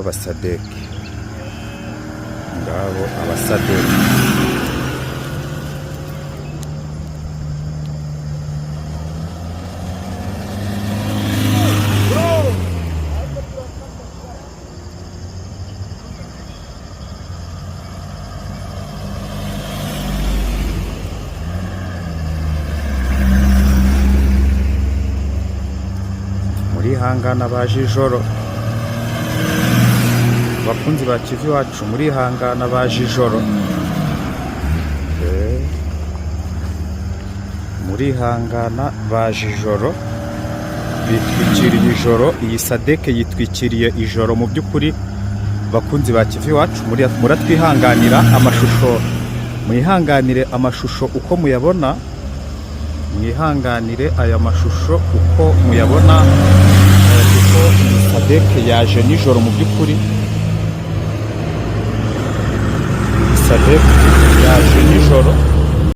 Abasadeke ngabo, abasadeke. Murihangana, baje ijoro. Abakunzi ba Kivu Iwacu, murihangana, baje ijoro. Murihangana, baje ijoro, bitwikiriye ijoro. Iyi sadeke yitwikiriye ijoro. Mu by'ukuri, bakunzi ba Kivu Iwacu, muratwihanganira amashusho, mwihanganire amashusho uko muyabona, mwihanganire aya mashusho uko muyabona, kuko iyi sadeke yaje nijoro. Mu by'ukuri iyi sadeke yaje nijoro.